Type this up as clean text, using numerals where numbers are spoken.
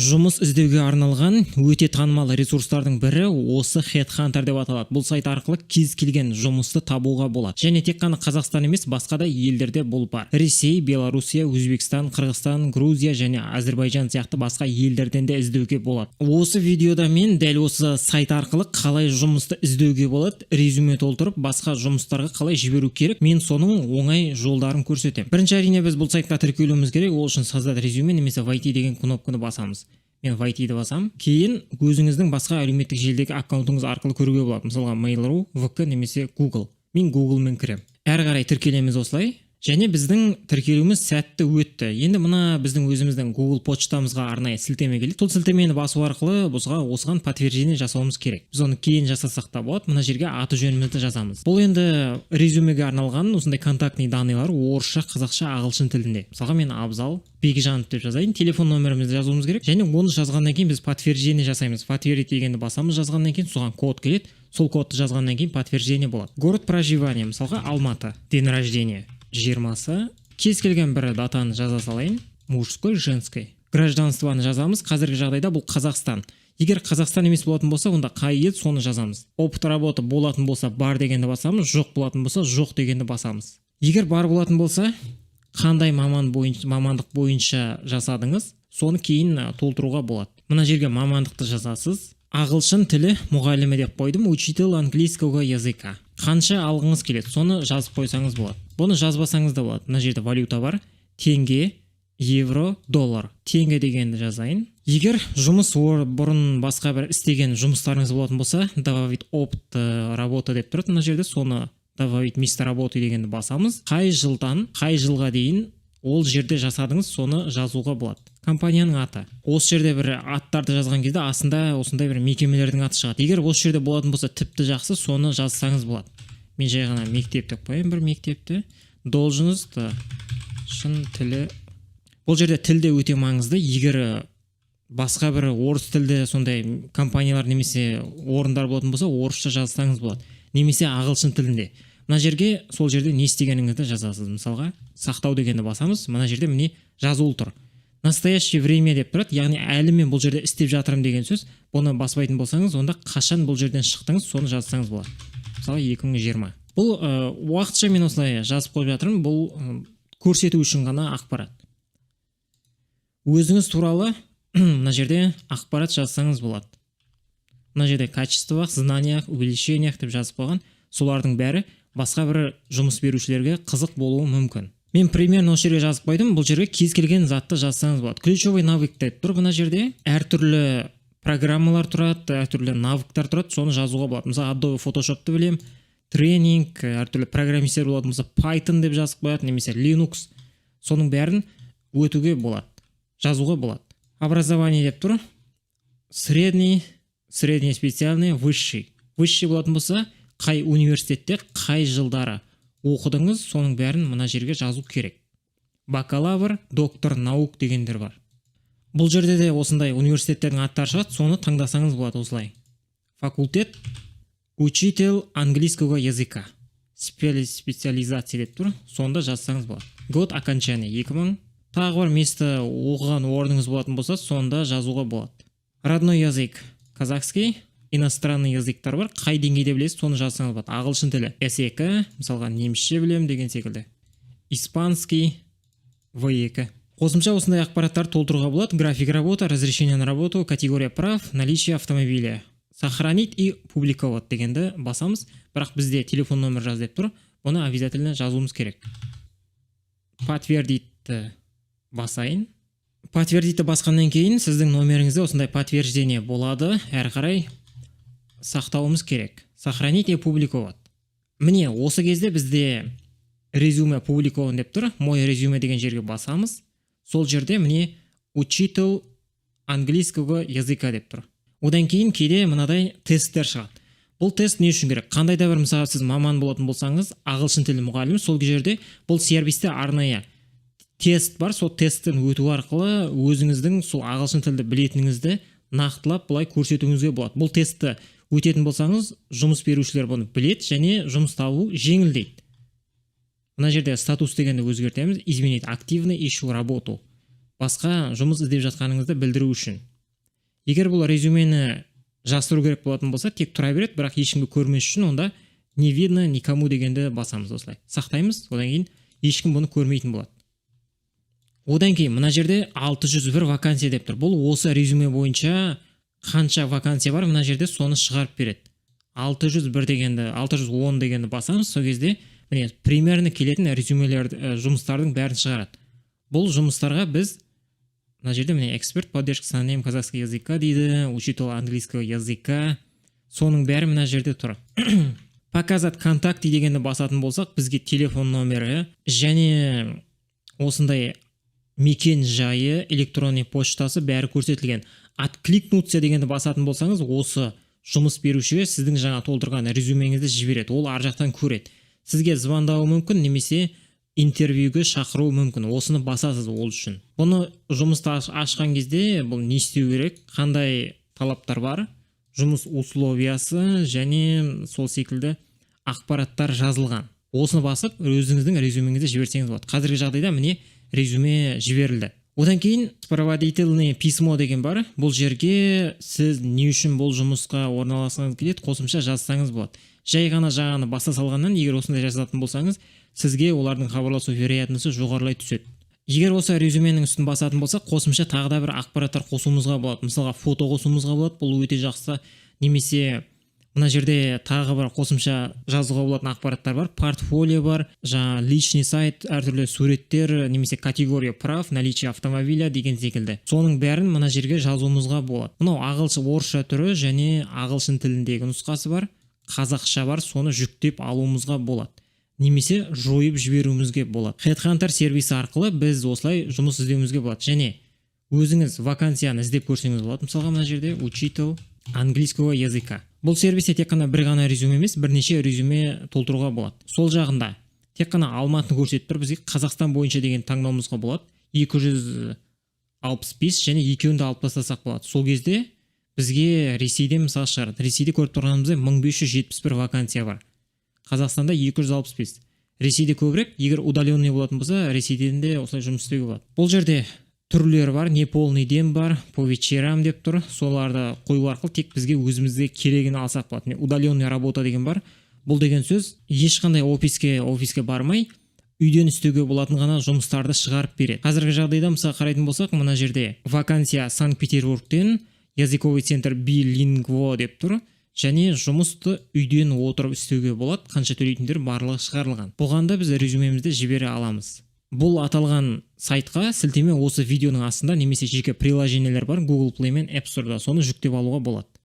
Жұмыс іздеуге арналған өте танымал ресурстардың бірі осы HeadHunter деп аталады. Бұл сайт арқылы кез келген жұмысты табуға болады және тек қана Қазақстан емес, басқа да елдерде бұл бар: Ресей, Белоруссия, Өзбекстан, Қырғызстан, Грузия және Әзірбайжан сияқты басқа елдерден де іздеуге болады. Осы видеода мен дәл осы сайт арқылы қалай жұмысты іздеуге болады, резюме толтырып, басқа жұмыстарға қалай жіберу керек, мен соның оңай жолдарын көрсетемін. Бірінші, әрине, біз бұл сайтқа тіркелуіміз керек. Ол үшін «Создать резюме» немесе «Войти» деген кнопканы басамыз. Мен «Войти»ді басамын. Кейін өзіңіздің басқа әлеуметтік желідегі аккаунтыңыз арқылы көруге болады, мысалға, Mail.ru, ВК немесе Google. Мен Googleмен кіремін. Әрі қарай тіркелеміз осылай және біздің тіркелуіміз сәтті өтті. Енді мына біздің өзіміздің Google почтамызға арнайы сілтеме келеді. Сол сілтемені басу арқылы бізға осыған подтверждение жасауымыз керек. Біз оны кейін жасасақ та болады. Мына жерге аты жөнімізді жазамыз. Бұл енді резюмеге арналған осындай контактный данныйлар: орысша, қазақша, ағылшын тілінде. Мысалға, мен Абзал Бекжанов деп жазайын. Телефон номерімізді жазуымыз керек және оны жазғаннан кейін біз подтверждение жасаймыз. «Подтвердить» дегенді басамыз. Жазғаннан кейін соған код келеді. Сол кодты жазғаннан кейін подтверждение болады. Город проживания, мысалға, Алматы. День рождения 20-сы, кез келген бір датаны жаза салайын. Мужской, женский. Гражданствоны жазамыз. Қазіргі жағдайда бұл Қазақстан. Егер Қазақстан емес болатын болса, онда қай ел, соны жазамыз. Опыт работы болатын болса, «Бар» дегенді басамыз, жоқ болатын болса, «Жоқ» дегенді басамыз. Егер бар болатын болса, қандай маман бойынша, мамандық бойынша жасадыңыз, соны кейін толтыруға болады. Мына жерге мамандықты жазасыз. Ағылшын тілі мұғалімі деп қойдым, учитель английского языка. Қанша алғыңыз келеді, соны жазып қойсаңыз болады, бұны жазбасаңыз да болады. Мына жерде валюта бар: теңге, евро, доллар. Теңге дегенді жазайын. Егер жұмыс бұрын басқа бір істеген жұмыстарыңыз болатын болса, «Добавить опыт работы» деп тұрады мына жерде. Соны «Добавить место работы» дегенді басамыз. Қай жылдан қай жылға дейін ол жерде жасадыңыз, соны жазуға болады. Компанияның аты. Осы жерде бір аттарды жазған кезде астында осындай бір мекемелердің аты шығады. Егер осы жерде болатын болса, тіпті жақсы, соны жазсаңыз болады. Мен жай ғана мектеп деп қояйын бір мектепті. Должность шын тілі. Бұл жерде тіл де өте маңызды. Егер басқа бір орыс тілді сондай компаниялар немесе орындар болатын болса, орысша жазсаңыз болады немесе ағылшын тілінде. Мына жерге сол жерде не істегеніңізді жазасыз. Мысалға, «Сақтау» дегенді басамыз. Мына жерде, міне, жазулы тұр, «Настоящее время» деп тұрады, яғни әлі мен бұл жерде істеп жатырмын деген сөз. Бұны баспайтын болсаңыз, онда қашан бұл жерден шықтыңыз, соны жазсаңыз болады. Мысалы, 2020. Бұл уақытша мен осылай жазып қойып жатырмын, бұл көрсету үшін ғана ақпарат. Өзіңіз туралы мына жерде ақпарат жазсаңыз болады. Мына жерде «Качествах, знаниях, увлечениях» деп жазып қойған. Солардың бәрі басқа бір жұмыс берушілерге қызық болуы мүмкін. Мен примерно осы жерге жазып қойдым. Бұл жерге кез келген затты жазсаңыз болады. «Ключевой навык» деп тұр. Мына жерде әртүрлі программалар тұрады, әртүрлі навыктар тұрады, соны жазуға болады. Мысалы, Adobe Photoshopты білемін, тренинг, әртүрлі программисттер болатын болса, Python деп жазып қояды немесе Linux. Соның бәрін өтуге болады, жазуға болады. «Образование» деп тұр: средний, средний специальный, высший. Высший болатын болса, қай университетте, қай жылдары оқыдыңыз, соның бәрін мына жерге жазу керек. Бакалавр, доктор наук дегендер бар. Бұл жерде де осындай университеттердің аттары шығады, соны таңдасаңыз болады осылай. Факультет, учитель английского языка, специализация деп тұр, сонда жазсаңыз болады. Год окончания 2000. Тағы бір место, оқыған орныңыз болатын болса, сонда жазуға болады. Родной язык казахский, иностранный языктар бар, қай деңгейде білесіз, соны жазсаңыз болады. Ағылшын тілі С2, мысалға, немісше білемін деген секілді, испанский В2. Қосымша осындай ақпараттарды толтыруға болады: график работы, разрешение на работу, категория прав, наличие автомобиля. «Сохранить и публиковать» дегенді басамыз. Бірақ бізде «Телефон номер жаз» деп тұр, бұны обязательно жазуымыз керек. «Подтвердить» басайын. «Подтвердить» басқаннан кейін сіздің номеріңізде осындай подтверждение болады. Әрі қарай сақтауымыз керек. «Сохранить и публиковать». Міне, осы кезде бізде «Резюме опубликован» деп тұр. «Мой резюме» деген жерге басамыз. Сол жерде, міне, «Учитель английского языка» деп тұр. Одан кейін кейде мынадай тесттер шығады. Бұл тест не үшін керек? Қандай да бір, мысалы, сіз маман болатын болсаңыз, ағылшын тілі мұғалімі, сол жерде бұл сервисте арнайы тест бар. Сол тесттен өту арқылы өзіңіздің сол ағылшын тілді білетініңізді нақтылап былай көрсетуіңізге болады. Бұл тестті өтетін болсаңыз, жұмыс берушілер бұны біледі және жұмыс табу жеңілдейді. Мына жерде «Статус» дегенді өзгертеміз: «Изменить», «Активно ищу работу», басқа жұмыс іздеп жатқаныңызды білдіру үшін. Егер бұл резюмені жасыру керек болатын болса, тек тұра береді, бірақ ешкімге көрмес үшін онда «не видно никому» дегенді басамыз. Осылай сақтаймыз. Одан кейін ешкім бұны көрмейтін болады. Одан кейін мына жерде 601 вакансия деп тұр. Бұл осы резюме бойынша қанша вакансия бар мына жерде, соны шығарып береді. 601 дегенді, 610 дегенді басамыз. Сол кезде, міне, примерно келетін резюмелерді, жұмыстардың бәрін шығарады. Бұл жұмыстарға біз мына жерде, міне, «эксперт поддержка знанием казахского языка» дейді, «учитель английского языка», соның бәрі мына жерде тұр. «Показать контакты» дегенді басатын болсақ, бізге телефон номері және осындай мекен жайы, электронный почтасы, бәрі көрсетілген. «Откликнуться» дегенді басатын болсаңыз, осы жұмыс берушіге сіздің жаңа толтырған резюмеңізді жібереді. Ол ар жақтан көреді, сізге звондауы мүмкін немесе интервьюге шақыруы мүмкін. Осыны басасыз ол үшін. Бұны жұмысты ашқан кезде бұл не істеу керек, қандай талаптар бар, жұмыс условиясы және сол секілді ақпараттар жазылған. Осыны басып, өзіңіздің резюмеңізді жіберсеңіз болады. Қазіргі жағдайда, міне, резюме жіберілді. Одан кейін «сопроводительное письмо» деген бар. Бұл жерге сіз не үшін бұл жұмысқа орналасқыңыз келеді, қосымша жазсаңыз болады. Жай ғана жаңағыны баса салғаннан, егер осындай жазатын болсаңыз, сізге олардың хабарласу вероятності жоғарылай түседі. Егер осы резюменің үстін басатын болсақ, қосымша тағы да бір ақпараттар қосуымызға болады. Мысалға, фото қосуымызға болады, бұл өте жақсы. Немесе мына жерде тағы бір қосымша жазуға болатын ақпараттар бар: портфолио бар, жаңа личный сайт, әртүрлі суреттер немесе категория прав, наличие автомобиля деген секілді. Соның бәрін мына жерге жазуымызға болады. Мынау ағылшын, орысша түрі және ағылшын тіліндегі нұсқасы бар, қазақша бар. Соны жүктеп алуымызға болады немесе жойып жіберуімізге болады. HeadHunter сервисі арқылы біз осылай жұмыс іздеуімізге болады және өзіңіз вакансияны іздеп көрсеңіз болады. Мысалға, мына жерде «учитель английского языка». Бұл сервисте тек қана бір ғана резюме емес, бірнеше резюме толтыруға болады. Сол жағында тек қана Алматыны көрсетіп тұр. Бізге «Қазақстан бойынша» деген таңдауымызға болады, 265, және екеуін де алып тастасақ болады. Сол кезде бізге Ресейден, мысалы, шығарады. Ресейде, көріп тұрғанымыздай, 1571 вакансия бар, Қазақстанда 265. Ресейде көбірек. Егер удаленный болатын болса, Ресейден де осылай жұмыс істеуге болады. Бұл жерде түрлері бар, «неполный день» бар, «по вечерам» деп тұр. Соларды қою арқылы тек бізге өзімізге керегін алсақ болады. Міне, «удаленный работа» деген бар. Бұл деген сөз ешқандай офиске бармай, үйден істеуге болатын ғана жұмыстарды шығарып береді. Қазіргі жағдайда, мысалы, қарайтын болсақ, мына жерде вакансия Санкт Петербургтен, «языковый центр Билингво» деп тұр және жұмысты үйден отырып істеуге болады, қанша төлейтіндер, барлығы шығарылған. Бұған да біз резюмемізді жібере аламыз. Бұл аталған сайтқа сілтеме осы видеоның астында немесе жеке приложениелер бар Google Play мен App Store'да, соны жүктеп алуға болады.